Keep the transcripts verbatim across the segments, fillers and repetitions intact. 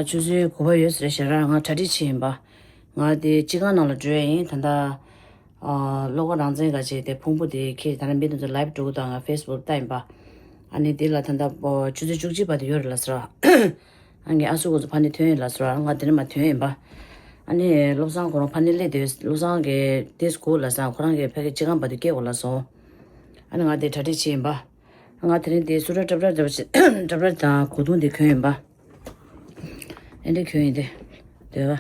ཆུ་ཚོད་དགུ་པ་ཡོད་ས་རེད་ཤག་ར། ང་གྲ་སྒྲིག་བྱས་ཡིན་པ། ང་དེ་སྤྱི་ཁང་ནང་ལ་འགྲོ་ཡ་ཡིན། ད་ལྟ་ཨ་བློ་དགའ་རང་བཙན་ག་ཅེ་དེ་ཕུང་པོ་དེ་ཁྱེད་ད་ལྟ་མི་དེ་ཚོ་ལའེབ་འགྲོ་གི་འདུག་ང་ཕེ་སི་བུག་ལྟ་ཡིན་པ། ཨ་ནི་དེ་ལ་ད་ལྟ་ཨོ་ཆུ་ཚོད་བཅུ་གཅིག་བར་དུ་ཡོད་རེད་ལབ་ཟེར་བ། ཨ་ངའི་ཨ་སུ་ཁོ་ཚོ་ཕ་ནི་ཐོན་ཡོད་ལབ་ཟེར་བ། ང་དེ་ནས་མ་ཐོན་ཡིན་པ། ཨ་ནི་བློ་བཟང་ཁོ་རང་ཕ་ནི་སླེབས་དུས་བློ་བཟང་གི་དེ་སྒུག་ལབ་ཟེར། ཁོ་རང་གི་ཕ་གི་སྤྱི་ཁང་བར་དུ་སྐྱེལ་དགོས་ལབ་སོང་། ཨ་ནི་ང་དེ་གྲ་སྒྲིག་བྱས་ཡིན་པ། ང་དེ་རིང་དེ་སུ་ར་ཏྲབ་ཏྲབ་ཏྲབ་ཏྲབ་དང་གོས་ཐུང་དེ་གྱོན་ཡིན་པ། ཨེ་འདྲ་གྱོན་ཡིན་དེ། དེ་བ།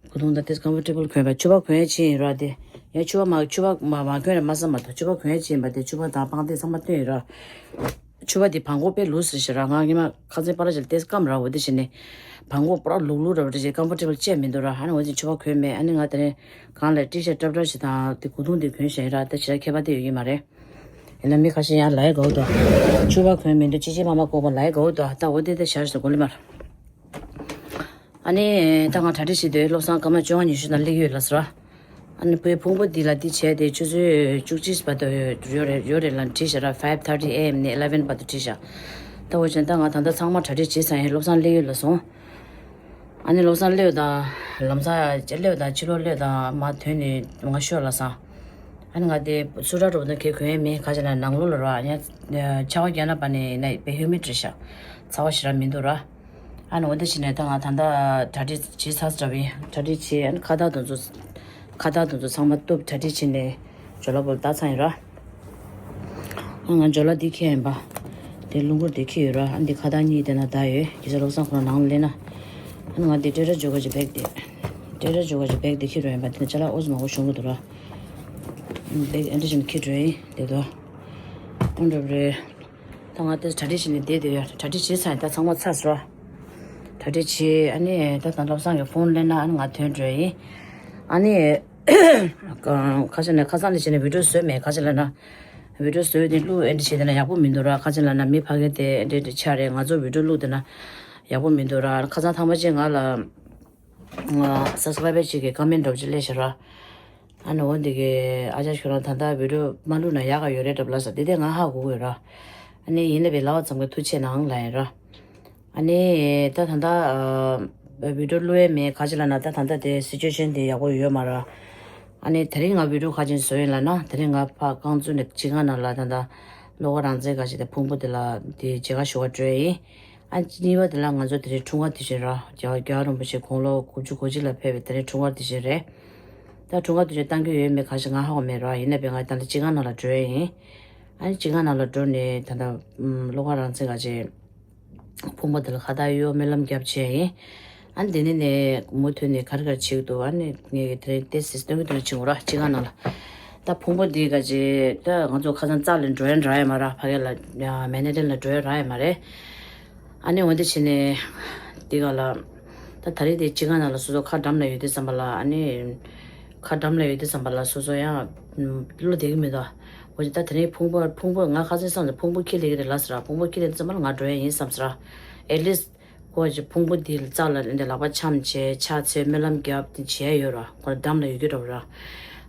གོས་ཐུང་དང་དེ་ཀམ་ཕོར་ཊེ་བལ་གྱོན་པ། ཕྱུ་པ་གྱོན་ཡ་ཕྱིན་ཡིན་ར་དེ། ཡ་ཕྱུ་པ་མ་ཕྱུ་པ་མ་མ་གྱོན་ར་མ་བསམ་མ་ཐུབ། ཕྱུ་པ་གྱོན་ཡ་ཕྱིན་ཡིན་པ་དེ། ཕྱུ་པ་དང་པང་གདན་ཚང་མ་སྟོན་ཡིན་ར། ཕྱུ་པ་དེ་བང་གོ་དཔེ་ལུག་ཟེར་ཞེ་ར། ང་སྔོན་མ་ཁ་སང་པ་ར་ཅིག་ལ་དེ་སྐམ་ར། འོ་དེ་བྱས་ནས་བང་གོ་པ་ར་ལུག་ལུག་ར་བ་དེ་བྱས་ཀམ་ཕོར་ཊེ་བལ་ཅིག་མི་འདུག་ར། ཨ་ནི་འོ་དེ་ཕྱུ་པ་གྱོན་མེད། ཨ་ནི་ང་དེ་རིང་གང་ལ་ཊི་ཤར་ཊི་ཏྲབ་ཏྲབ་ཞིག་དང་དེ་གོས་ཐུང་དེ་གྱོན་བཞག་ཡིན་ར། ད་ཕྱི་ལ་ཁྱད་པར་དེ་ཡོད་ཀྱི་མ་རེད། ཡིན་ན་མི་ཁ་ཤས་ཡང་ལའི་གོ་དོ། ཕྱུ་པ་གོན་མི་འདུག་ཅི་ཅི་མ་མ་ལྐོག་པ་ལའི་གོ་དོ། ད་འོ་དེ་དེ་ཤར་སོ་གོ་ལི་མར། ཨ་ནི་ད་ང་གྲ་སྒྲིག་བྱེད་དུས་བློ་བཟང་སྐར་མ་བཅོ་ལྔ་ཉི་ཤུ་ན་སླེབས་ཡོད་ལབ་ཟེར་བ། ཨ་ནི་བུའི་ཕུང་པོ་འདི་ལ་འདི་བྱས་ཏེ་ཆུ་ཚོད་བཅུ་གཅིག་བར་དུ་ཡོད་རེད་ཡོད་རེད་ལབ་བྲིས་ཤག་ར། five thirty a.m. ནས་eleven བར་དུ་བྲིས་ཤག་ད་འོ་བྱས་ད་ང་ད་ལྟ་ཚང་མ་གྲ་སྒྲིག་བྱས་ཚར་ཡིན། བློ་བཟང་སླེབས་ཡོད་ལབ་སོང་། ཨ་ནི་བློ་བཟང་སླེབས་དང་ལམ་སང་སླེབས་དང་ཕྱི་ལོགས་སླེབས་དང་མ་ཐོན་ནས་ང་ཤོར་ལ་སང་། ཨ་ནི་ང་དེ་སུ་འདྲ་འགྲོ་བ་དང་གེ་གོན་ཡས་མེད། ག་ཅི་ལ་ནང་ལོགས་ལ་ར་ཨ་ནི་ཆར་པ་རྒྱག་ན་པ་ནས་ན་བེ་ཧུ་མི་ཌི་རེད་ཤག་ཚ་བ་ཞེ་དྲག་མི་འདུག་ར། ཨ་ནི་འོ་དེ་བྱས་ནས་ད་ང་ད་ལྟ་གྲ་སྒྲིག་བྱེད་ཚར་ཚར་བ་ཡིན། གྲ་སྒྲིག་བྱེད། ཨ་ནི་ཁ་བཏགས་དེ་ཚོ་ཁ་བཏགས་དེ་ཚོ་ཚང་མ་གཏུབ་གྲ་སྒྲིག་བྱས་ནས་ཇོ་ལ་པོ་ལ་བཏགས་ཚར་ཡིན་ར། ང་ཇོ་ལ་འདི་འཁྱེར་ཡིན་པ། དེ་རླུང་འཁོར་འདི་འཁྱེར་ཡོད་ར། ཨ་འདི་ཁ་བཏགས་གཉིས་དེ་ན་བརྡར་ཡོད། སྐད་ཆ་བློ་བཟང་ཁོ་རང་ནང་ལ་སླེབས་ན། ཨ་ནི་ང་འདི་ཏྲེ་ར་ཇོ་ག་ཅི་བེག་དེ། ཏྲེ་ར་ཇོ་ག་ཅི་བེག་དེ་འཁྱེར་འགྲོ་ཡིན་པ། དེ་ན་ཅ་ལག་ཨོ་ཙི་མང་པོ་ཤོང་གི་འདུག་ར། བེག་ཨ་འདྲ་བྱས་ནས་འཁྱེར་འགྲོ་ཡིན་དེ་དོ། ཨོ་འདྲ་རེད། ད་ང་དེ་གྲ་སྒྲིག་བྱས་ནས་བསྡད་བསྡད་ཡོད། གྲ་སྒྲིག་བྱས་ཚར་ཡིན། ད་ཚང་མ་ཚར་སོང་ར། གྲ་སྒྲིག་བྱས། ཨ་ནི་ད་ད་བློ་བཟང་གི་ཕོན་སླེབས་ན་ཨ་ནི་ང་ཐོན་འགྲོ་ཡིན། ཨ་ནི། ཁ་སང་ནས་ཁ་སང་ནས་བྱས་ནས་བི་ཌིའོ་བཟོས་མེད། ག་ཅི་ལབ་ན། བི་ཌིའོ་བཟོས་ཏེ་བླུགས་ཨེ་འདྲ་བྱས་ཏེ་ན་ཡག་པོ་མི་འདུག་ར། ག་ཅི་ལབ་ན་མི་ཕ་གི་དེ་ཨེ་འདྲ་འདྲ་ཆགས་རེད། ང་ཚོ་བི་ཌིའོ་བླུགས་ཏེ་ན་ཡག་པོ་མི་འདུག་ར། ཁ་སང་ཐེངས་མ་གཅིག་ང་ལ་སབ་སི་ཀ་རའི་བར་གཅིག་གིས་ཀོ་མེན་ཊི་འདྲ་པོ་ཅིག་སླེབས་ཤག་ར། ཨ་ནི་འོ་འདི་གི་ཨ་ཅག་ཁྱོད་རང་ད་ལྟ་བི་ཌིའོ་མ་བླུགས་ན་ཡག་ག་ཡོད་རེད་འདྲ་པོ་ལབ་ས། དེ་དེ་ང་ཧ་གོ་གི་ཡོད་ར། ཨ་ནི་ཡིན་ན་བས་ལབ་པ་ཙམ་གྱིས་ཐུགས་རྗེ་གནང་ལབ་ཡིན་ར། ཨ་ནི་ད་ད་ལྟ་ཨ་བི་ཌིའོ་བླུགས་ཡས་མེད། ག་ཅི་ལབ་ན་ད་ད་ལྟ་དེ་སི་ཅུ་ཨེ་ཤན་དེ་ཡག་པོ་ཡོད་མ་རེད། ཨ་ནི་དེ་རིང་ང་བི་ཌིའོ་ག་ཅི་བཟོས་ཡིན་ལབ་ན། དེ་རིང་ང་ཕར་རྐང་བཙུགས་ནས་སྤྱི་ཁང་ནང་ལ་ད་ལྟ་བློ་དགའ་རང་བཙན་ག་ཅི་དེ་ཕུང་པོ་དེ་ལ་དེ་མཇལ་ཁ་ཞུ་བར་འགྲོ་ཡ་ཡིན། ཨ་གཉིས་པ་དེ་ལ་ང་ཚོ་དེ་རིང་འཁྲུངས་སྐར་དུས་ཆེན་ར། རྒྱལ་བ་རྒྱལ་བ་རིན་པོ་ཆེ་དགུང་ལོ་དགུ་བཅུ་གོ་གཅིག་ལ་ཕེབས་པའི་དེ་རིང་འཁྲུངས་སྐར་དུས་ཆེན་རེད། ད་འཁྲུངས་སྐར་དུས་ཆེན་གཏང་རྒྱུ་ཡོད་མེད་ག་ཅི་ང་ཧ་གོ་མེད་ར། ཡིན་ན་བས་ང་ད་ལྟ་སྤྱི་ཁང་ནང་ལ་འགྲོ་ཡ་ཡིན། ཨ་ནི་སྤྱི་ཁང་ནང་ལ་འགྲོ་ནས་ད་ལྟ་བློ་དགའ་རང་བཙན་ག་ཅི་ཕུང་པོ་དེ་ལ་ཁ་བཏགས་གཡོགས་སྨོན་ལམ་རྒྱབ་བྱས་ཡིན། ཨ་ནི་དེ་ནས་ནས་མུ་མཐུད་ནས་ག་རེ་ག་རེ་བྱེད་ཀྱི་འདུག་ཨ་ནི་ངས་དེ་རིང་ཏོག་ཙམ་སྟོན་གྱི་འདུག་བྱེད་དགོས་ར། སྤྱི་ཁང་ནང་ལ། ད་ཕུང་པོ་འདི་ག་ཅི་ད་ང་ཚོ་ཁ་སང་རྩ་ལ་འགྲོ་ཡ་འདྲ་ཡ་མ་ར། ཕ་གི་ལ་མན་ཧ་ཊན་ལ་འགྲོ་ཡ་རག་ཡ་མ་རེད། ཨ་ནི་འོ་འདི་བྱས་ནས་འདི་ག་ལ། ད་ད་རེས་དེ་སྤྱི་ཁང་ནང་ལ་སོ་སོ་ཁ་འགྲམ་ལ་ཡོད་དུས་ཙམ་པ་ལ། ཨ་ནི་ཁ་འགྲམ་ལ་ཡོད་དུས་ཙམ་པ་ལ་སོ་སོ་ཡང་བློ་བདེ་གི་མི་འདུག་འོ་ཅི་ད་དེ་རིང་ཕུང་པོ་ཕུང་པོ་ང་ཁ་སང་བསམ་ཚེ་ཕུང་པོ་འཁྱེར་སླེབས་ཀྱི་རེད་ལབ་ཟེར་ར། ཕུང་པོ་འཁྱེར་སླེབས་དུས་ཙམ་པ་ལ་ང་འགྲོ་ཡ་ཡིན་བསམ་ཟེར་ར། ཨེ་ལི་སི་ཁོ་ཅི་ཕུང་པོ་འདི་ལ་རྩ་ལ་འདི་ལག་པ་འཆམ་བྱས་ཕྱག་འཚལ་སྨོན་ལམ་རྒྱབ་དེ་བྱས་ཡོད་ར། ཁོ་འགྲམ་ལ་ཡོད་ཀྱི་འདྲ་བོ་ར།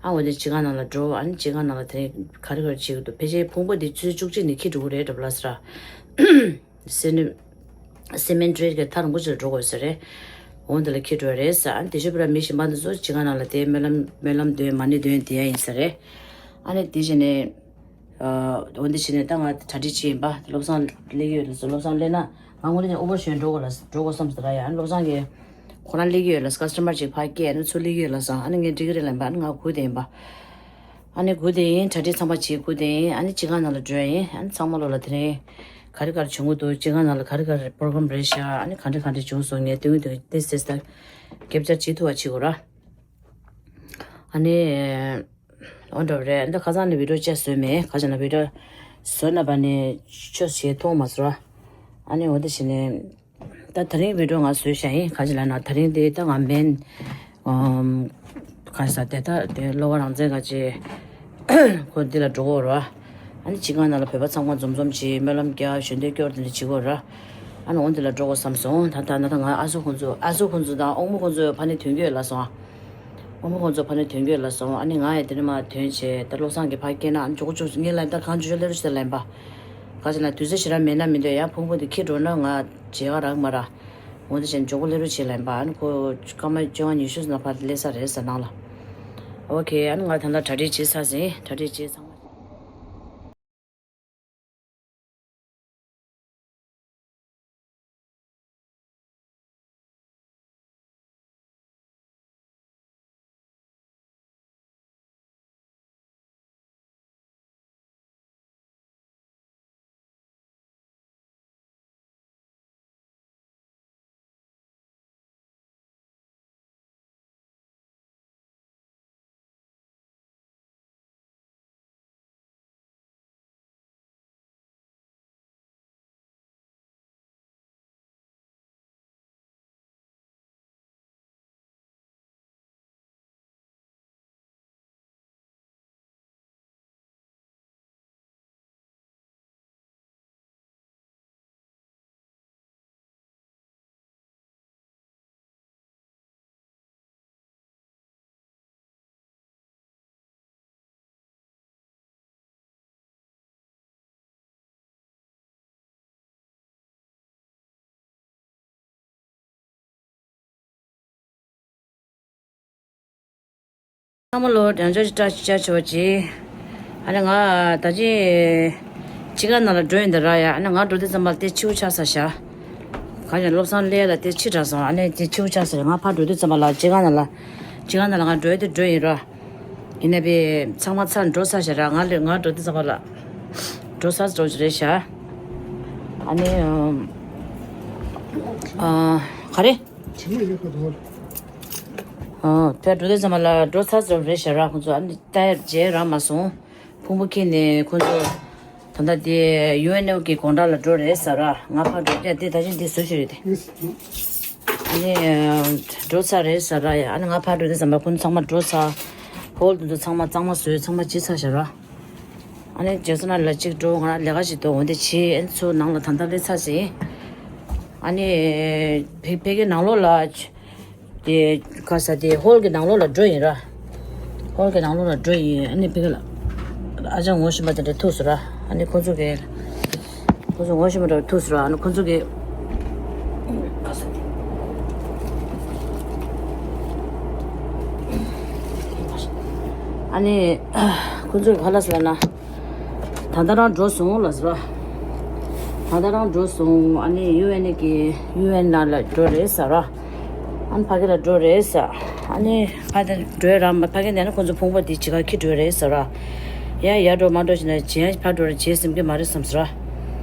ཨ་འོ་དེ་སྤྱི་ཁང་ནང་ལ་འགྲོ། ཨ་ནི་སྤྱི་ཁང་ནང་ལ་དེ་རིང་ག་རེ་ག་རེ་བྱེད་ཀྱི་འདུག་ཕལ་ཆེར་ཕུང་པོ་འདི་ཆུ་ཚོད་བཅུ་གཅིག་ནས་འཁྱེར་འགྲོ་གི་རེད་འདྲ་པོ་ལབ་ཟེར་ར། སེ་ནི་སེ་མེན་ཊི་རེ་གི་ཐག་རིང་པོ་ཅིག་ལ་འགྲོ་དགོས་ཟེར་རེད། འོ་འདི་ལ་འཁྱེར་འགྲོ་རེད་ཟེར། ཨ་ནི་དེ་ཤོད་པ་ར་མི་གཞན་པ་འདི་ཚོ་སྤྱི་ཁང་ནང་ལ་དེ་སྨོན་ལམ་སྨོན་ལམ་འདོན་མ་ཎི་འདོན་དེ་ཡ་ཡིན་ས་རེད། ཨ་ནི་དེ་བྱས་ནས། འོན་ཏེ་བྱས་ནས་ད་ང་གྲ་སྒྲིག་བྱས་ཡིན་པ། བློ་བཟང་སླེབས་ཀྱི་ཡོད་རེད་ཟེར། བློ་བཟང་སླེབས་ན་ང་དངོས་གནས་ཨོ་བར་ཞོན་འགྲོ་དགོས་ལ་འགྲོ་དགོས་བསམ་ཟེར་ར་ཡ། ཨ་ནི་བློ་བཟང་གིས་ཁོ་རང་སླེབས་ཀྱི་ཡོད་ལ་ཀ་སི་ཊ་མར་ཅིག་ཕར་སྐྱེལ། ཨ་ནི་ཚུར་སླེབས་ཀྱི་ཡོད་ལ་སང་། ཨ་ནི་ངས་འགྲིག་གི་རེད་ལབ་པ། ཨ་ནི་ང་སྒུག་བསྡད་ཡིན་པ། ཨ་ནི་སྒུག་བསྡད་ཡིན། གྲ་སྒྲིག་ཚང་མ་བྱས་སྒུག་བསྡད་ཡིན། ཨ་ནི་སྤྱི་ཁང་ནང་ལ་འགྲོ་ཡ་ཡིན། ཨ་ནི་ཚང་མ་ལོ་ལ་དེ་རིང་ག་རེ་ག་རེ་བྱུང་གི་འདུག་སྤྱི་ཁང་ནང་ལ་ག་རེ་ག་རེ་པོ་རོ་གྷ་རམ་རེད་ཤག་ཨ་ནི་ག་འདྲ་ག་འདྲ་བྱུང་སོང་། ངས་སྟོན་གྱི་འདུག་ཏོག་ཙམ་ད་ཀེབ་ཅར་བྱེད་ཐུབ་པ་བྱེད་དགོས་ར། ཨ་ནི། འོ་འདྲ་བ་རེད། འདི་ཁ་སང་ནས་བི་ཌིའོ་བཅའ་བཟོས་མེད། ག་ཅི་ན་བི་ཌིའོ་བཟོས་ན་པ་ནས་ཆོས་བྱེད་ཐོག་མ་བཟོ་ར། ཨ་ནི་འོ་འདི་བྱས་ནས་ད་དེ་རིང་བི་ཌིའོ་ང་བཟོས་བཞག་ཡིན། ག་ཅི་ལབ་ན་དེ་རིང་དེ་ད་ང་མེན་ཨམ་ག་ས་དེ་ད་དེ་བློ་དགའ་རང་བཙན་ག་ཅི་ཁོ་འདི་ལ་འགྲོ་གི་ར། ཨ་ནི་སྤྱི་ཁང་ནང་ལ་བོད་པ་ཚང་མ་འཛོམས་འཛོམས་བྱས་སྨོན་ལམ་རྒྱག་ཞལ་འདོན་སྐྱོར་དེ་འདྲ་བྱེད་གི་ར། ཨ་ནི་འོ་འདི་ལ་འགྲོ་དགོས་བསམ་སོང་། ད་ད་ན་ད་ང་ཨ་སུ་ཁོང་ཚོ་ཨ་སུ་ཁོང་ཚོ་དང་ཨོ་མོ་ཁོང་ཚོ་ཕ་ནས་ཐོན་གྱི་ཡོད་ལབ་སོང་ཨ། ཨོ་མོ་ཁོང་ཚོ་ཕ་ནས་ཐོན་གྱི་ཡོད་ལབ་སོང་། ཨ་ནི་ང་ཡང་དེ་ནས་མར་ཐོན་བྱས་ད་བློ་བཟང་གིས་ཕར་སྐྱེལ་ན། ཨ་ནི་མགྱོགས་པོ་མགྱོགས་པོ་ངས་ལབ་ད་གང་བྱུང་བྱུང་སླེབས་རོགས་ཞེས་ལབ་ཡིན་པ། ག་ཅི་ན་དུས་ཚོད་ཞེ་དྲག་མེད་ན་མི་འདོད་ཡ། ཕུང་པོ་དེ་འཁྱེར་འགྲོ་ན་ང་མཇལ་ཁ་རག་མ་རག་འོ་དེ་བཞིན་མགྱོགས་པོ་སླེབས་རོགས་བྱེད་ལབ་ཡིན་པ། ཨ་ནི་ཁོ་སྐར་མ་བཅོ་ལྔ་ཉི་ཤུ་ཙམ་ལ་ཕར་སླེབས་ས་རེད་ཟེར་ནང་ལ། ཨོ་ཁེ། ཨ་ནི་ང་ད་ལྟ་གྲ་སྒྲིག་བྱེད་ཚར་ཟིན། གྲ་སྒྲིག་བྱེད་ཚང་མ། ཚང་མ་ལོ་རྒྱང་ཆོག་ཅིག་བཀྲ་ཤིས་བདེ་ལེགས་ཞུ་བ་བྱེད། ཨ་ནི་ང་ད་ཅི་དཔྱིད་ཀ་ནང་ལ་འགྲོ་ཡིན་ད་ར་ཡ། ཨ་ནི་ང་འགྲོ་དུས་ཙམ་པ་ལ་དེ་ཕྱི་པོ་ཆགས་ཚར་ཤག་གང་ཡང་བློ་བཟང་སླེབས་ལ་དེ་ཕྱི་དྲགས་སོང་། ཨ་ནི་དེ་ཕྱི་པོ་ཆགས་ཚར། ང་ཕར་འགྲོ་དུས་ཙམ་པ་ལ་དཔྱིད་ཀ་ནང་ལ་དཔྱིད་ཀ་ནང་ལ་ང་འགྲོ་ཡ་དེ་འགྲོ་ཡིན་ར། ཡིན་ན་བས་ཚང་མ་ཚར་འགྲོ་ཚར་ཤག་ར། ང་ལ་ང་འགྲོ་དུས་ཙམ་པ་ལ་འགྲོ་ཚར་འགྲོ་རེད་ཤག་ཨ་ནི་ཨ་ག་རེ། ཨ་ཕར་འགྲོ་དུས་ཙམ་པ་ལ་འགྲོ་ཚར་འགྲོ་རེད་ཤག་ར། ཁོང་ཚོ་ཨ་ནི་ད་མཇལ་རག་མ་སོང་། ཕུང་པོ་ཁྱེར་ནས་ཁོང་ཚོ་ད་ལྟ་དེ་ཡུ་ཨེན་ཨོ་གི་དགོང་དག་ལ་འགྲོ་རེད་ཟེར་ར། ང་ཕར་འགྲོ་རྒྱུ་དེ་ད་ཅི་འདི་བཟོ་ཞིག་རེད་དེ། ཨ་ནི་འགྲོ་ཚར་རེད་ཟེར་ར་ཡ། ཨ་ནི་ང་ཕར་འགྲོ་དུས་ཙམ་པ་ཁོང་ཚང་མ་འགྲོ་ཚར། ཧོལ་དེ་ཚོ་ཚང་མ་གཙང་མ་བཟོས་ཚང་མ་བྱས་ཚར་ཤག་ར། ཨ་ནི་ཇེག་སན་ལ་གཅིག་འགྲོ། ང་རང་ལས་ཀ་ཞིག་འདུག་འོ་འདི་བྱས། ཨ་ནི་ཚུར་ནང་ལ་ད་ལྟ་སླེབས་ཚར་ཟིན། ཨ་ནི་ཕ་ཕ་གི་ནང་ལོགས་ལ། དེ་ག་ས་དེ་ཧོལ་གྱི་ནང་ལོགས་ལ་འགྲོ་ཡིན་ར། ཧོལ་གྱི་ནང་ལོགས་ལ་འགྲོ་ཡིན། ཨ་ནི་ཕ་གི་ལ་ཨ་ཅག་ངོ་ཤེས་པ་དེ་འདྲ་ཐུག་སོང་ར། ཨ་ནི་ཁོ་ཚོ་གི་ཁོ་ཚོ་ངོ་ཤེས་པ་འདྲ་ཐུག་སོང་ར། ཨ་ནི་ཁོ་ཚོ་གི་ཨ་ནི་ཁོ་ཚོ་གི་ག་ལ་ཟེར་ན། ད་ལྟ་རང་འགྲོ་སོང་ལ་ཟེར་བ། ད་ལྟ་རང་འགྲོ་སོང་། ཨ་ནི་ཡུ་ཨེན་གི་ཡུ་ཨེན་ནང་ལ་འགྲོ་རེད་ཟེར་བ། ཨ་ནི་ཕ་གི་ལ་འགྲོ་རེད་ཟེར། ཨ་ནི་ཕ་གི་འགྲོ་རང་མ་ཕ་གི་ནས་ནི་ཁོང་ཚོ་ཕུང་པོ་དེ་ཇི་ག་ཁྱེར་འགྲོ་རེད་ཟེར་བ། ཡ་ཡ་འགྲོ་མ་འགྲོ་བྱས་ན་ཇེ་ཕར་འགྲོ་རེད་ཇེ་སེམས་ཀྱི་མ་རེད་བསམ་ཟེར་བ།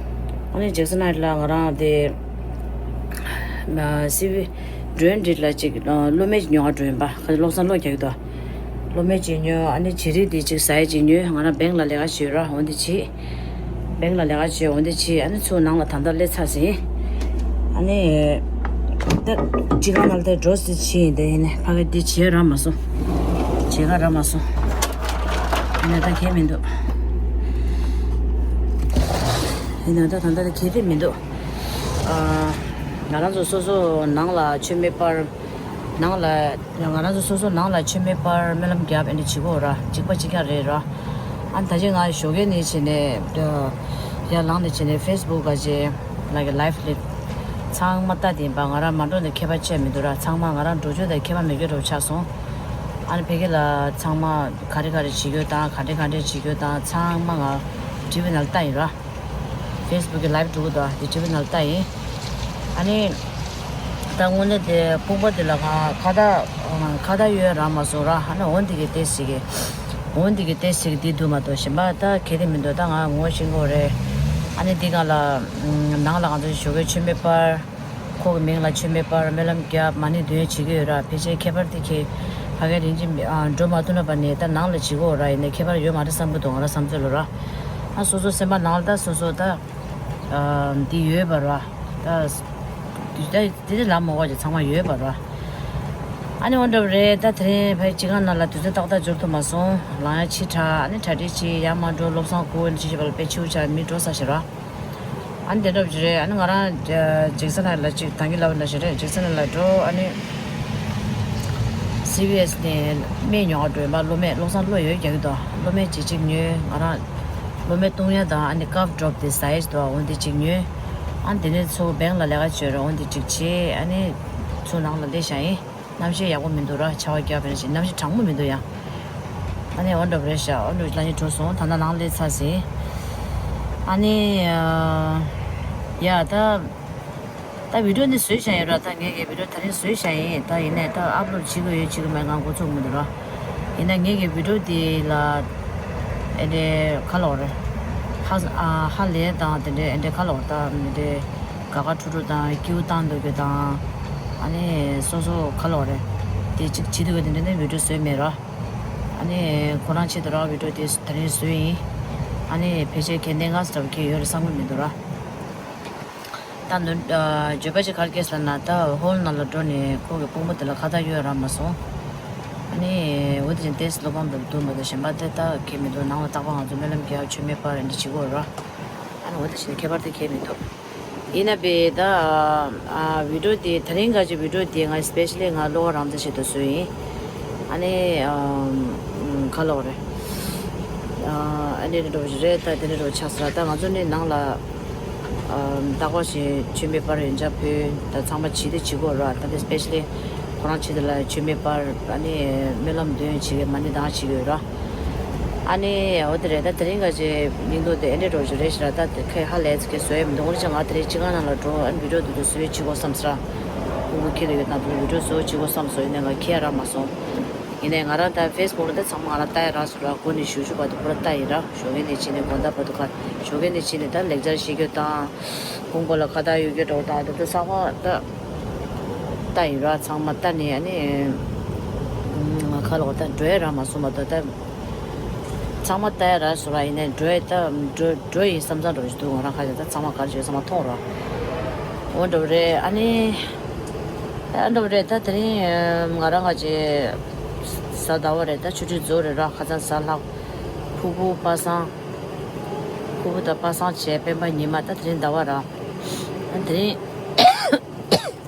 ཨ་ནི་ཇེག་སན་ཧའིཊ་ལ་ང་རང་དེ་སི་ཝི་ཌི་རོན་ཌི་ལ་ཅིག་གློ་མེ་ཉོ་ག་འགྲོ་ཡིན་པ། ཁ་ཅིག་བློ་བཟང་བློ་རྒྱག་གི་འདུག་གློ་མེ་ཅིག་ཉོས། ཨ་ནི་བྱི་རིལ་འདི་ཅིག་ཟ་ཡ་ཅིག་ཉོས། ང་རང་བེང་ལ་ལས་ཀ་བྱེད་ར། འོ་འདི་བྱེད། བེང་ལ་ལས་ཀ་བྱེད། འོ་འདི་བྱེད། ཨ་ནི་ཚུར་ནང་ལ་ད་ལྟ་སླེབས་ཚར་ཟིན། ཨ་ནི་ད་ཅི་ག་ནང་ལ་དེ་འགྲོ་སྲིད་བྱེད་ཡིན། དེ་ཡིན་ནས་ཕ་གི་འདི་བྱེད་རག་མ་སོང་། བྱེད་ག་རག་མ་སོང་། ཡིན་ན་ད་གལ་མི་འདུག་ཡིན་ན་ད་ད་ལྟ་ད་གལ་ཏེ་མི་འདུག་ཨ། ང་རང་ཚོ་སོ་སོ་ནང་ལ་མཆོད་མེ་སྤར། ནང་ལ་ང་རང་ཚོ་སོ་སོ་ནང་ལ་མཆོད་མེ་སྤར་སྨོན་ལམ་རྒྱབ་ཨེ་འདྲ་བྱེད་དགོས་ར། གཅིག་པ་གཅིག་རྐྱང་རེད་ར། ཨ་ནི་ད་ཆ་ང་ཞོགས་ཀས་ནས་བྱས་ནས་ཡར་ལངས་ནས་བྱས་ནས་ཕེ་སི་བུག་ག་ཅེ་ལ་གི་ལའིབ་ལེབ་ཚང་མ་ལྟ་དེ་ཡིན་པ། ང་རང་མ་འགྲོ་ནས་ཁྱད་པར་ཆེ་མི་འདུག་ར། ཚང་མ་ང་རང་འགྲོ་རྒྱུ་དང་ཁྱད་པར་མེད་རྒྱུ་འདྲ་པོ་ཆགས་སོང་། ཨ་ནི་ཕ་གི་ལ་ཚང་མ་ག་རེ་ག་རེ་བྱེད་རྒྱུ་དང་ག་འདྲ་ག་འདྲ་བྱེད་རྒྱུ་དང་ཚང་མ་ང་ཊི་ཝི་ནང་ལ་ལྟ་ཡིན་ར། ཕེ་སི་བུག་གི་ལའིབ་འགྲོ་གི་འདུག་དེ་ཊི་ཝི་ནང་ལ་ལྟ་ཡིན། ཨ་ནི་ད་དངོས་གནས་དེ་ཕུང་པོ་དེ་ལ་ང་ཁ་བརྡ་ཁ་བརྡ་ཡོད་རག་མ་སོང་ར། ཨ་ནི་འོ་འདི་གི་ཏོག་ཙམ་གི་འོ་འདི་གི་ཏོག་ཙམ་གི་འདི་འདུག་མ་གཏོགས་གཞན་པ་ད་གལ་ཏེ་མི་འདུག་ད་ང་ངོ་ཤེས་ཀྱི་ཡོད་རེད། ཨ་ནི་འདི་སྒང་ལ་ནང་ལ་ང་ཚོ་ཞོགས་ཀས་མཆོད་མེ་སྤར། ཁོ་གི་མིང་ལ་མཆོད་མེ་སྤར་སྨོན་ལམ་རྒྱབ་མ་ཎི་འདོན་བྱེད་ཀྱི་ཡོད་ར། ཕལ་ཆེར་ཁྱད་པར་དེ་ཁྱེད་ཕ་གིར་རིན་ཆེན་འགྲོ་མ་ཐུབ་ན་པ་ནས་ད་ནང་ལ་བྱེད་ཀྱི་ཡོད་ར། ཡིན་ནའི་ཁྱད་པར་ཡོད་མ་རེད་བསམ་གྱི་འདུག་ང་རང་བསམ་ཚུལ་ལ་ར། ཨ་སོ་སོ་སེམས་པ་ནང་ལ་ད་སོ་སོ་ད་འདི་ཡོད་པ་ར། ད་དེ་དེ་ལ་མོ་ག་ཅིག་ཚང་མ་ཡོད་པ་ར། ཨ་ནི་འོ་འདྲ་བ་རེད། ད་དེ་རིང་ཕ་གི་སྤྱི་ཁང་ནང་ལ་དུས་ཚོད་ཏག་ཏག་འབྱོར་ཐུབ་མ་སོང་། ལངས་ཡ་ཕྱི་དྲགས། ཨ་ནི་གྲ་སྒྲིག་བྱས་ཡར་མར་འགྲོ། བློ་བཟང་སྐུ་ངོ་ཅི་བྱེད་པ་ལ་དཔེ་ཕྱི་པོ་ཆགས། མི་འགྲོ་ས་ཞིག་ར། ཨ་ནི་དེ་འདྲ་བ་ཅིག་རེད། ཨ་ནི་ང་རང་ཇེག་སན་ཧའིཊ་ལ་ཅིག་ད་གིན་ལབ་པ་ནང་བཞིན་རེད། ཇེག་སན་ཧའིཊ་ལ་འགྲོ། ཨ་ནི་སི་བི་ཨེས་ནས་སྨན་ཉོ་ག་འགྲོ་ཡིན་པ། གློ་མེ། བློ་བཟང་གློ་ཡོད་རྒྱག་གི་འདུག་གློ་མེ་ཅིག་ཅིག་ཉོས། ང་རང་གློ་མེ་བཏུང་ཡ་དང་ཨ་ནི་ཀབ་ཌོབ་དེ་ཟ་ཡ་ཅིག་འདུག་འོ་འདི་ཅིག་ཉོས། ཨ་དེ་ནས་ཚུར་བེང་ལ་ལས་ཀ་བྱོས་ར། འོ་འདི་གཅིག་བྱས། ཨ་ནི་ཚུར་ནང་ལ་སླེབས་བཞག་ཡིན། གནམ་གཤིས་ཡག་པོ་མི་འདུག་ར། ཆར་པ་རྒྱག་པ་ཡིན་ཞིག་གནམ་གཤིས་གྲང་མོ་མི་འདུག་ཡ། ཨ་ནི་འོ་འདྲ་པོ་རེད་ཤག་འོ་འདྲ་པོ་ལ་ཉིན་གྲོལ་སོང་། ད་ལྟ་ནང་སླེབས་ཚར་ཟིན། ཨ་ནི་ཡ་ད། ད་བི་ཌིའོ་འདི་བཟོས་བཞག་ཡོད་ར། ད་ངས་ཀྱི་བི་ཌིའོ་དེ་རིང་བཟོས་བཞག་ཡིན། ད་ཡིན་ནའི་ད་ཨབ་ལོཌ་བྱེད་དགོས་ཡོད་བྱེད་དགོས་མེད་ང་འགོ་ཚུགས་མི་འདུག་ར། ཡིན་ན་ངས་ཀྱི་བི་ཌིའོ་འདི་ལ་ཨེ་འདྲའི་ཁ་ལོག་རེད། ཧ་ཨ་ཧ་ལས་དང་དེ་འདྲའི་ཨེ་འདྲའི་ཁ་ལོག་ད་མི་འདྲའི་དགའ་དགའ་ཁྲོ་ཁྲོ་དང་སྐྱིད་པོ་བཏང་འདུག་རྒྱུ་དང་། ཨ་ནི་སོ་སོ་ཁ་ལོག་རེད། དེ་གཅིག་བྱེད་དུས་དེ་འདྲ་ནས་བི་ཌིའོ་བཟོས་མེད་ར། ཨ་ནི་ཁོ་རང་ཆེད་དུ་ར་བི་ཌིའོ་དེ་དེ་རིང་བཟོས་ཡིན། ཨ་ནི་ཕལ་ཆེར་གལ་ཏེ་ང་སི་ཊོབ་ཁྱེར་ཡོད་རེད་བསམ་གི་མི་འདུག་ར། ད་འདོན་ཨ་བརྗོད་པ་ཅིག་ག་རེ་སྐྱེས་ལབ་ན། ད་ཧོལ་ནང་ལ་འགྲོ་ནས་ཁོ་གི་དཔུང་པ་དེ་ལ་ཁ་བཏགས་ཡོད་རག་མ་སོང་། ཨ་ནི་འོ་དེ་བཞིན་ཏེས་སློབ་ཁང་དུ་འདུག་མ་གཏོགས་གཞན་པ་དེ་ད་ཁྱེར་མི་འདུག་ནང་ལ་རྟག་པར་ང་ཚོ་སྨོན་ལམ་རྒྱག་མཆོད་མེ་སྤར་འདི་བྱེད་དགོས་ར། ཨ་ནི་འོ་དེ་བཞིན་ཁྱད་པར་དེ་ཁྱེར་མི་འདུག་ཡིན་ན་བས་ད་ཨ་བི་ཌིའོ་དེ་དེ་རིང་ག་ཅིག་བི་ཌིའོ་དེ་ང་སི་པེ་ཤལ་ལི་ང་བློ་ཁ་རང་བཙན་ཆེད་དུ་བཟོས་ཡིན། ཨ་ནི་ཨམ་ཁ་ལོག་རེད། ཨ་ཨ་ནི་འདྲ་བོ་ཞིག་རེད། ད་དེ་འདྲ་འདྲ་བོ་ཆགས་སོང་ར། ད་ང་ཚོ་ནི་ནང་ལ་ཨམ་རྟག་པར་བཞིན་མཆོད་མེ་སྤར་ཡོན་ཆབ་ཕུལ། ད་ཚང་མ་བྱེད་དེ་བྱེད་དགོས་ར། ད་དེ་སི་པེ་ཤལ་ལི་ཁོ་རང་ཆེད་དུ་ལ་མཆོད་མེ་སྤར། ཨ་ནི་སྨོན་ལམ་འདོན་བྱེད་ཀྱི་མ་ཎི་བགྲང་བྱེད་ཀྱི་ཡོད་ར། ཨ་ནི་འོ་དེ་རེད། ད་དེ་རིང་ག་ཅེ་མིང་འདོགས་དེ་ཨེ་འདྲ་འདྲ་བོ་ཞིག་རེད་ཤག་ར། ད་དེ་ཁའི་ཧ་ལས་ཚིག་གི་བཟོ་ཡས་མི་འདུག་འོ་རེ་ཅག་ང་དེ་རིང་སྤྱི་ཁང་ནང་ལ་འགྲོ། ཨ་ནི་བི་ཌིའོ་དེ་ཚོ་བཟོ་ཡས་བྱེད་དགོས་བསམ་སོང་ར། ཕྲུ་གུ་ཁྱེར་ཡོད་དང་དེ་ཚོ་བི་ཌིའོ་བཟོ་བྱེད་དགོས་བསམ་སོང་། ཡིན་ནའི་ང་ཁྱེར་རག་མ་སོང་། ཡིན་ནའི་ང་རང་ད་ཕེ་སི་བུག་ལ་ད་ཚང་མ་ང་རང་ལྟ་ཡ་རག་སོང་ར། འགོ་ནས་གཞུག་གཞུག་བར་དུ་པུ་ར་ལྟ་ཡིན་ར། ཞོགས་ཀས་ནས་ཕྱིན་ནས་དགོང་དག་བར་དུ་ཁ། ཞོགས་ཀས་ནས་ཕྱིན་ནས་ད་ལེགས་སྦྱར་བཤད་རྒྱུ་དང་། དགོང་མགོ་ལ་ཁ་བཏགས་ཡོད་རྒྱུ་འདྲ་བོ་དང་དེ་ཚོ་ཚང་མ་ད་ལྟ་ཡིན་ར། ཚང་མ་ལྟ་ནས་ཨ་ནི་ང་ཁ་ལོག་ད་འགྲོ་ཡ་རག་མ་སོང་། མ་གཏོགས་ད་ཚང་མ་ལྟ་ཡ་རག་སོང་ར། ཡིན་ནའི་འགྲོ་ཡ་ད་འགྲོ་འགྲོ་ཡིན་བསམ་བསམ་འདྲ་བོ་ཞིག་འདུག་ང་རང་ཁ་ཤས་ད་ཚང་མ་ག་རེ་བྱེད་ཚང་མ་མཐོང་ར། འོ་འདྲ་བོ་རེད། ཨ་ནི་ཨ་འདྲ་བོ་རེད། ད་དེ་རིང་ང་རང་ཁ་ཅིག་གཟའ་ཟླ་བ་རེད། ད་ཆུ་ཚོད་རྫོགས་རེད་ར། ཁ་སང་གཟའ་ལྷག་ཕུར་བུ་པ་སངས། ཕུར་བུ་དང་པ་སངས་བྱས་སྤེན་པ་ཉི་མ། ད་དེ་རིང་ཟླ་བ་ར། ཨ་དེ་རིང་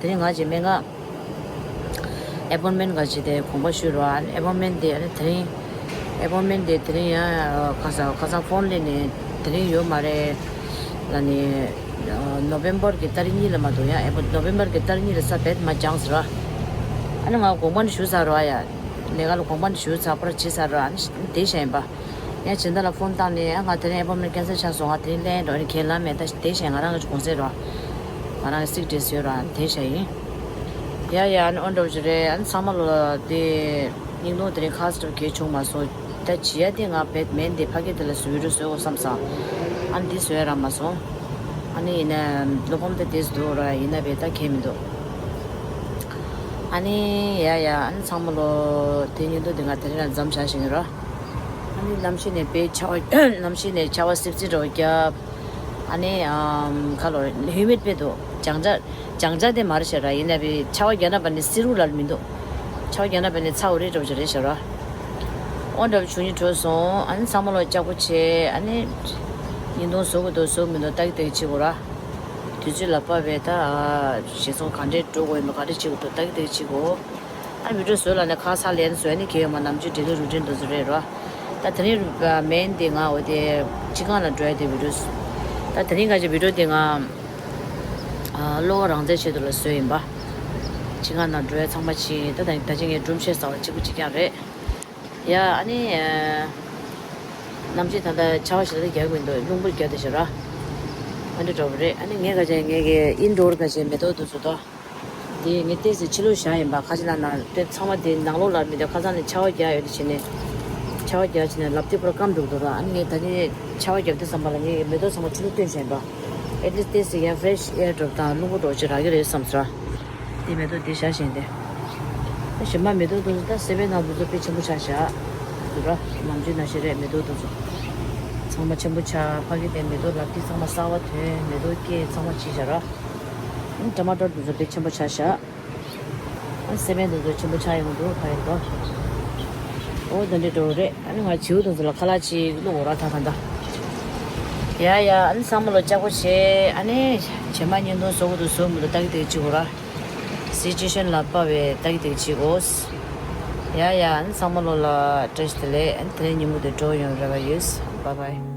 དེ་རིང་ང་ཅིག་སྨན་ཁང་ཨེ་པོན་མེན་ག་ཅིག་དེ་དགོངས་པ་ཞུས་ར། ཨེ་པོན་མེན་དེ་ཨ་ནི་དེ་རིང་ཨེ་པོན་མེན་དེ་དེ་རིང་ཡང་ཁ་སང་ཁ་སང་ཕོན་སླེབས་ནས་དེ་རིང་ཡོད་མ་རེད་ལབ་ནས། ནོ་བེམ་བར་གི་ཏ་རིག་གཉིས་ལ་མ་གཏོགས་ཡང་ཨེ་པོན་ནོ་བེམ་བར་གི་ཏ་རིག་གཉིས་ལ་ས་བེད་མ་སྦྱངས་ཟེར་ར། ཨ་ནི་ང་དགོངས་པ་ནི་ཞུས་ཚར་ར་ཡ། ལས་ཀ་ལ་དགོངས་པ་ནི་ཞུས་ཚར་པར་བྱས་ཚར་ར། ཨ་ནི་བསྡད་བཞག་ཡིན་པ། ཡང་སྦྱིན་བདག་ལ་ཕོན་བཏང་ནས་ང་དེ་རིང་ཨེ་པོན་མེན་ཁེན་སལ་ཆགས་སོང་། ང་དེ་རིང་སླེབས་འགྲོ། ཨ་ནི་ཁས་ལེན་མེད། ད་བསྡད་བཞག་ཡིན། ང་རང་གི་དགོངས་སེལ་ར། ང་རང་གི་སིག་ཌེ་ཡོད་ར། ཨ་ནི་བསྡད་བཞག་ཡིན། ཡ་ཡ། ཨ་ནི་ཨོ་འདྲ་བོ་ཅིག་རེད། ཨ་ནི་ཚང་མ་ལོ་དེ་སྙིང་སྟོང་དེ་རིང་ཁ་སི་ཊོབ་གས་བྱུང་མ་སོང་། ད་བྱེད་ཡ་དེ་ང་བེད་མེད་འདི་ཕ་གི་དེ་ལ་བཟོ་རུ་བཟོ་དགོས་བསམ་སོང་། ཨ་ནི་འདི་བཟོ་ཡ་རག་མ་སོང་། ཨ་ནི་ཡིན་ན་བློ་ཕམ་ད་དེ་འདུག་ར། ཡིན་ན་བེད་ད་གས་མི་འདུག་ཨ་ནི་ཡ་ཡ། ཨ་ནི་ཚང་མ་ལོ་དེ་སྙིང་སྟོང་དེ་ང་དེ་རིང་ལ་མཚམས་བཞག་བཞིན་ཡོད་ར། ཨ་ནི་གནམ་གཤིས་ནས་དཔེ་ཆར་པ་གནམ་གཤིས་ནས་ཆར་པ་སིབ་སིབ་འདྲ་བོ་བརྒྱབ། ཨ་ནི་ཨམ་ཁ་ལོ་ཧིའུ་མིཌ་དཔེ་འདུག་སྦྱང་ཆ་སྦྱང་ཆ་དེ་མ་རེད་ཤག་ར། ཡིན་ན་བི་ཆར་པ་བརྒྱབ་ན་བ་ནི་བསིལ་རུ་ལ་མི་འདུག་ཆར་པ་བརྒྱབ་ན་བ་ནི་ཚ་འུར་རེ་འདྲ་བོ་ཅིག་རེད་ཤག་ར། འོ་འདྲ་བོ་བྱུང་ནི་གྲོལ་སོང་། ཨ་ནི་ཚང་མ་ལོ་ལྕགས་པོ་བྱས། ཨ་ནི་ཉིན་དུང་བཟོ་དགོས་འདུག་བཟོ་མི་འདུག་ལྟ་གི་ལྟ་གི་བྱེད་དགོས་ར། དུས་ཚོད་ལ་བབས་པའི་ད་ཞེ་སོང་ག་འདྲས་འགྲོ་དགོས་ཡིན་པ་ག་འདྲས་བྱེད་དགོས་འདུག་ལྟ་གི་ལྟ་གི་བྱེད་དགོས། ཨ་བི་ཌིའོ་བཟོས་ལ་ནས་ཁ་ཚ་ལན་བཟོས་ནས་གལ་ཡོད་མ་ནམ་རྒྱུན་ཌེ་ལི་རུ་ཊིན་དུ་བཟོ་རེད་རོ། ད་དེ་རིང་རུ་མེན་དེ་ང་འོ་དེ་སྤྱི་ཁང་ལ་འགྲོ་ཡ་དེ་བི་ཌིའོ། ད་དེ་རིང་ག་ཅིག་བི་ཌིའོ་དེ་ང་ཨ་བློ་རང་བཙན་ཆེད་དུ་ལ་བཟོས་ཡིན་པ། སྤྱི་ཁང་ནང་འགྲོ་ཡ་ཚང་མ་ཕྱིན། ད་ད་ད་ཅི་ངས་སྒྲུང་བཤད་ས་བ་གཅིག་པུ་གཅིག་རྐྱང་རེད། ཡ་ཨ་ནི་ཨ་གནམ་གཤིས་ད་ལྟ་ཆར་པ་ཞེ་དྲག་རྒྱག་གི་མི་འདུག་རླུང་བུ་རྒྱག་དེ་ཞེ་ར། ཨ་འདྲ་འདྲ་བོ་རེད། ཨ་ནི་ངས་ག་ཅིག་ངས་ཀྱི་ཨིན་ཌོར་ག་ཅིག་མེ་ཏོག་དེ་ཚོ་དོ། དེ་ངས་ཏོག་ཙམ་ཕྱི་ལོགས་བཞག་ཡིན་པ། ཁ་ཅིག་ལ་ནང་དེ་ཚང་མ་དེ་ནང་ལོགས་ལ་མི་འདུག་ཁ་སང་ནས་ཆར་པ་རྒྱག་ཡོད་དེ་བྱས་ནས། ཆར་པ་རྒྱག་བྱས་ནས་ལབ་དེ་པུ་ར་སྐམ་འགྲོ་གི་འདུག་ར། ཨ་ནི་ངས་ད་ནི་ཆར་པ་རྒྱབ་དུས་ཙམ་པ་ལ་ངས་མེ་ཏོག་ཚང་མ་ཕྱི་ལོགས་བཏོན་བཞག་ཡིན་པ། ཨེ་ཏི་ལིསཊ་ཏོག་ཙམ་ཡང་ཕི་རེ་ཤི་ཨེར་འདྲ་བོ་དང་རླུང་བུ་འདྲ་བོ་ཅིག་རག་གི་རེད་བསམ་སོང་ར། དེ་མེ་ཏོག་དེ་བཞག་བཞིན་ཏེ། ད་གཞན་པ་མེ་ཏོག་དེ་ཚོ་ད་སེ་བའི་ནང་དེ་ཚོ་དཔེ་ཆེན་པོ་ཆགས་བཞག་འདུག་ར། ནམ་རྒྱུན་ནང་བཞིན་རེད། མེ་ཏོག་དེ་ཚོ་ཚང་མ་ཆེན་པོ་ཆགས། ཕ་གི་དེ་མེ་ཏོག་ལབ་དེ་ཚང་མ་གསར་པ་ཐོན། མེ་ཏོག་སྐྱེས། ཚང་མ་བྱས་བཞག་ར། ཨ་ནི་ཊ་མ་ཊོ་དེ་ཚོ་དཔེ་ཆེན་པོ་ཆགས་བཞག་ཨ་ནི་སེ་བའི་དེ་ཚོ་ཆེན་པོ་ཆགས་ཡོང་གི་འདུག་ཕ་གི་དེ། འོ་དེ་འདྲ་འདྲ་བོ་རེད། ཨ་ནི་ང་བྱིའུ་དེ་ཚོ་ལ་ཁ་ལག་ཅིག་བླུག་འོ་ར། ད་ད་ད། ཡ་ཡ། ཨ་ནི་ཚང་མ་ལོ་ལྕགས་པོ་བྱས། ཨ་ནི་བྱེ་མ་བརྙན་ཐུང་བཟོ་གི་འདུག་བཟོ་མི་འདུག་ལྟ་གི་ལྟ་གི་བྱེད་དགོས་ར། སི་ཅུ་ཨེ་ཤན་ལ་དཔག་པའི་ལྟ་གི་ལྟ་གི་བྱེད་དགོས། ཡ་ཡ། ཨ་ནི་ཚང་མ་ལོ་ལ་བཀྲ་ཤིས་བདེ་ལེགས། ཨ་ནི་དེ་རིང་ཉིན་མོ་དེ་སྤྲོ་ཡོང་རེ་བ་ཡོད། བཱའི་བཱའི།